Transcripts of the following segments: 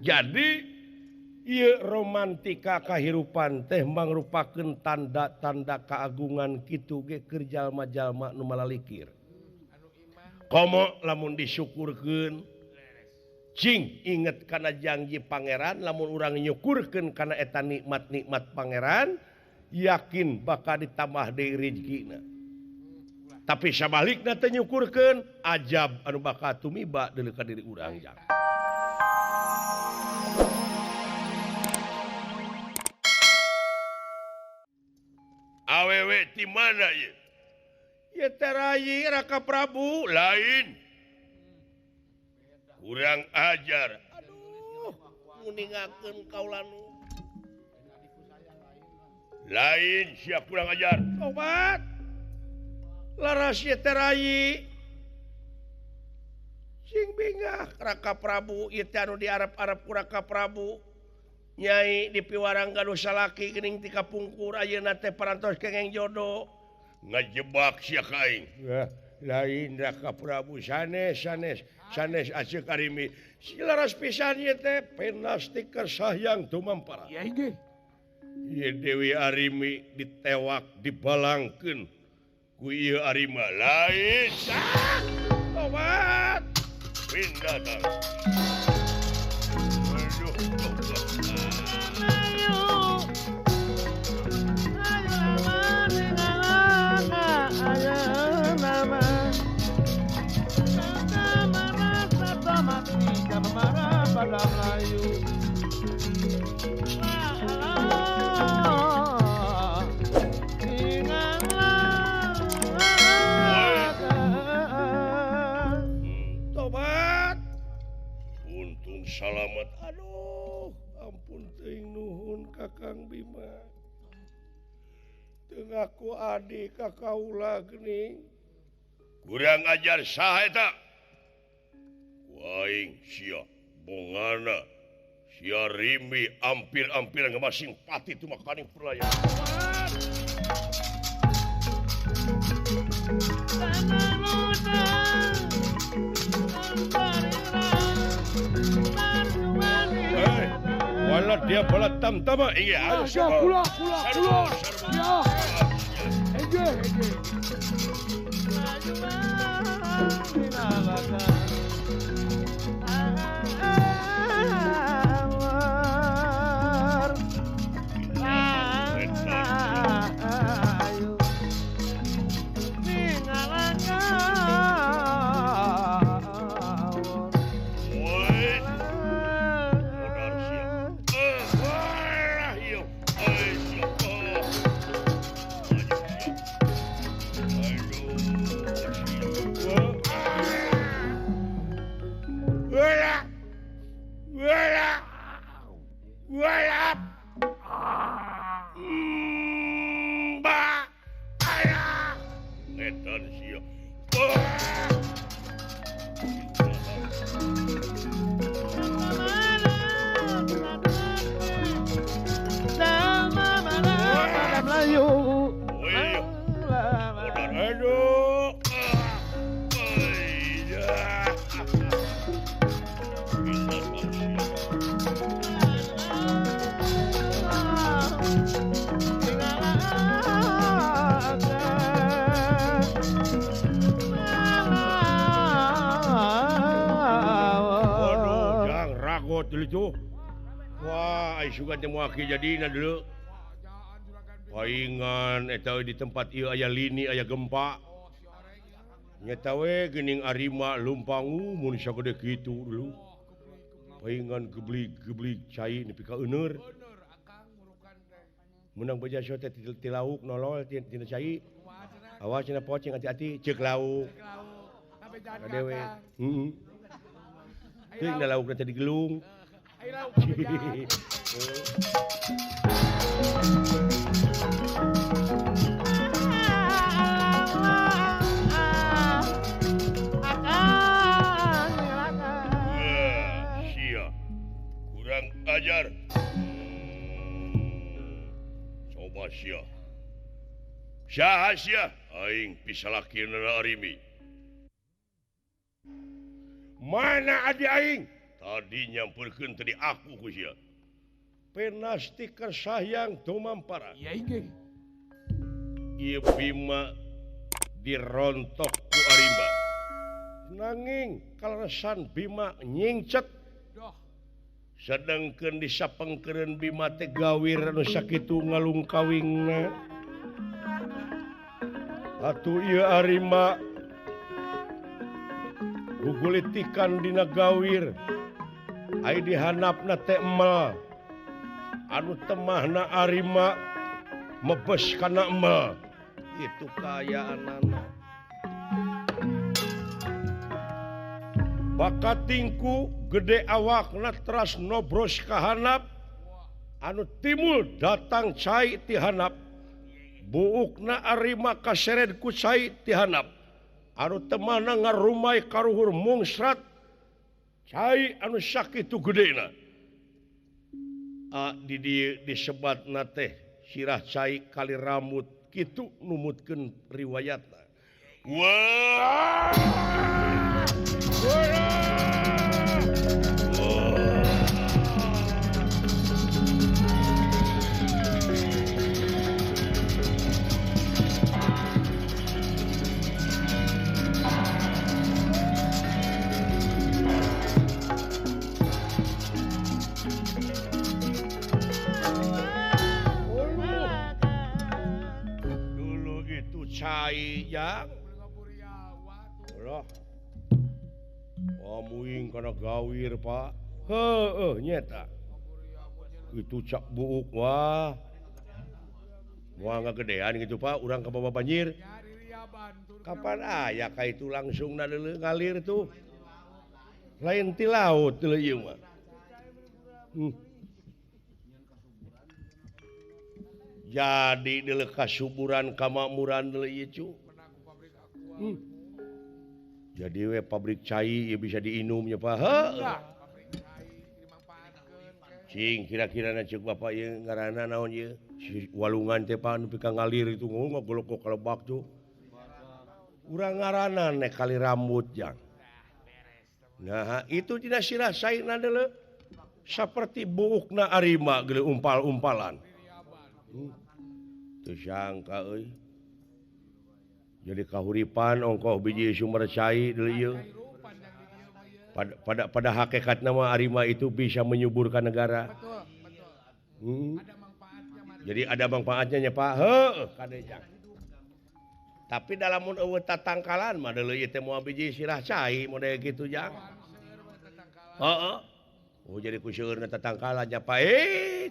Jadi ieu romantika kahirupan teh mangrupakeun tanda-tanda keagungan kitu ge keur jalma-jalma nu malalikir. Komo lamun disyukurkeun cing inget kana janji pangeran, lamun urang nyukurkeun kana eta nikmat-nikmat pangeran yakin bakal ditambah deui rezekina. Tapi sabalikna teu nyukurkeun ajab anu bakal tumiba deuleu ka diri urang jang. Awewe ti mana ieu? Ieu teh rayi Raka Prabu lain. Kurang ajar. Aduh, nguningakeun kaula nu. Lain sia kurang ajar. Tobat. Laras ieu teh rayi. Sing bingah Raka Prabu ieu teh anu diarep-arep ku Raka Prabu. Nyai dipiwarang gaduh salaki geuning ti kapungkur ayeuna teh parantos kengeng jodoh. Ngajebak sia ka aing. Lain Raka Prabu sanes sanes sanes aceuk arimi. Si laras pisan ieu teh penasti kersahyang tumampara. Iya inggih. Ieu Dewi Arimi ditewak dibalangkeun ku ieu Arima lain. Tobat. Pindah tah. Aduh. Tobat. Untung salamet. Aduh, ampun teuing nuhun Kakang Bima. Teu ngaku adi ka kaula geuning. Kurang ajar saha eta? Ku aing sia bongana sia Rimi ampir-ampir ngamasing pati tumakaning perlayan. Hey, wala dia bola tamtama inggih. Ayo kula kula kula. Ya. Inggih inggih. Dulu wah sugan teh moal jadina dulu paingan eta di tempat ieu aya lini aya gempa nyata we geuning Arima lumpangu mun sagede kitu dulu paingan geblig-geblig cai nepi ka euneur menang beja teh ti lauk nolol tina cai awas cenah pocing hati-hati ceuk lauk ka dewe heeh teuing da laukna teh digelung. Sia kurang ajar. Coba sia. Saha sia? Aing pisalakieunna Arimi. Mana adi aing? Tadi nyamperkeun teh di aku ku sia. Penasti kersayang tumampara. Iya inggih. Ieu Bima dirontok ku Arima. Nanging kaleresan Bima nyingcet. Sedangkeun disapengkeureun Bima teh gawir anu sakitu ngalungkawingna. Atuh ieu Arima gugulitikan dina gawir. Ai dihanapna teh emel. Anu temahna Arima mebes kana emel. Itu kaayaanana. Bakatingku gede awakna teras nobros kahanap anu timul datang cai ti hanap. Buukna Arima kaseret ku cai ti hanap. Anu temahna ngarumai karuhur mungsrat cai anu sakitu gedena. Di dieu disebatna teh sirah cai kali rambut kitu numutkeun riwayatna. Wah! Dulu itu cai yang amuing kana gawir Pak. Heueuh nyeta. Itu cak buuk wah. Moal ngagedean gitu Pak, urang ka bawa banjir. Kapan aya ka itu langsung na deuleu ngalir tuh. Lain ti laut deuleu ieu mah. Jadi deuleu kasuburan kamakmuran deuleu ieu cu. Jadi we pabrik cai ya bisa diinumnya Pak. Heuh. Cing kira-kira na ceuk bapak ieu ngaranna naon ieu? Si walungan teh Pak nu pika ngalir itu ngagolok kalebak tuh. Urang ngaranna nek kali rambut jang. Nah, itu dina sirah saina deuleu saperti buukna Arima geuleuh umpal-umpalan. Teu sangka euy. Jadi kahuripan ongkoh biji sumber cai deuleu ieu. Pada hakikatna mah Arima itu bisa menyuburkan negara. Betul, betul. Ada manfaatnya. Jadi ada manfaatnya nya Pak. Heuh, kade jang. Tapi dalam mun eueuh tatangkalan mah deuleu ieu teh moal biji sirah cai model kitu jang. Heeh. Oh jadi ku seueurna tatangkalan nya Pak.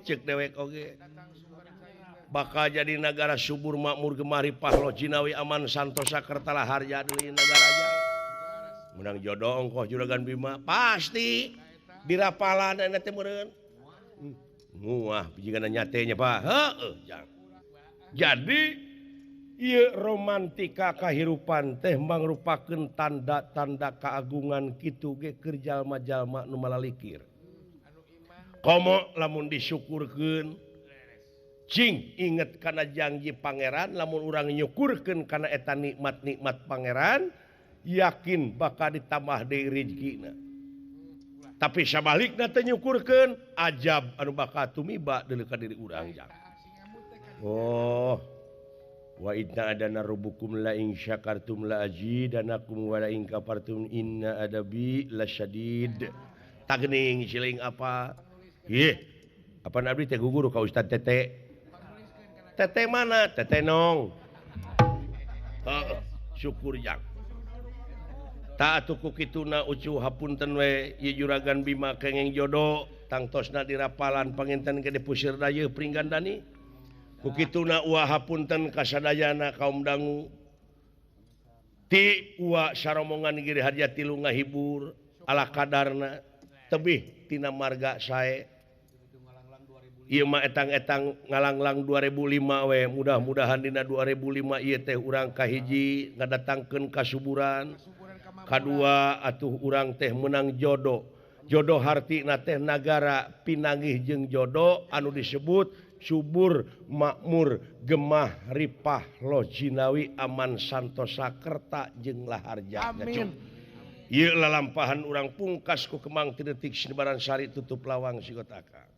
Ceuk dewek oge. Bakal jadi negara subur makmur gemah ripah loh jinawi aman santosa kertala harja deui negara jang. Menang jodoh ongkoh juragan Bima pasti dirapalan eta teh meureun. Muah jigana nyate nya Pak. Heueuh jang. Jadi ieu romantika kahirupan teh mangrupakeun tanda-tanda keagungan kitu ge keur jalma-jalma nu malalikir. Komo lamun disyukurkeun cing inget kana janji pangeran lamun urang nyukurkeun kana eta nikmat-nikmat pangeran yakin bakal ditambah deui rezekina. Tapi sabalikna teh nyukurkeun ajab anu bakal tumiba deuleu ka diri urang jang. Oh. Wa inna adana rabbukum la in syakartum la azidanakum wa la in kafartum inna adabi lasyadid. Tagning siling apa? Ih. Apa abdi teh guguru ka Ustad Tete? Tete mana? Tete nong. Syukur jang. Tak atuh ku kituna ucu hapunten we ieu juragan Bima kengeng jodo tangtosna dirapalan panginten gede pusir dayeuh Pringgandani. Ku kituna ua hapunten kasadayana kaum dangu. Ti ua saromongan Giri Harja tilu ngahibur ala kadarna tebih tina marga sae. Ieu mah etang-etang ngalanglang 2005 we mudah-mudahan dina 2005 ieu teh urang kahiji ngadatangkeun kasuburan. Kadua atuh urang teh menang jodoh. Jodoh hartina teh nagara pinanggih jeung jodoh anu disebut subur makmur gemah ripah loh jinawi aman santosa kerta jeung laharja. Amin. Ieu lalampahan urang pungkas ku Kemang ti detik sinebaran sari tutup lawang sigotaka.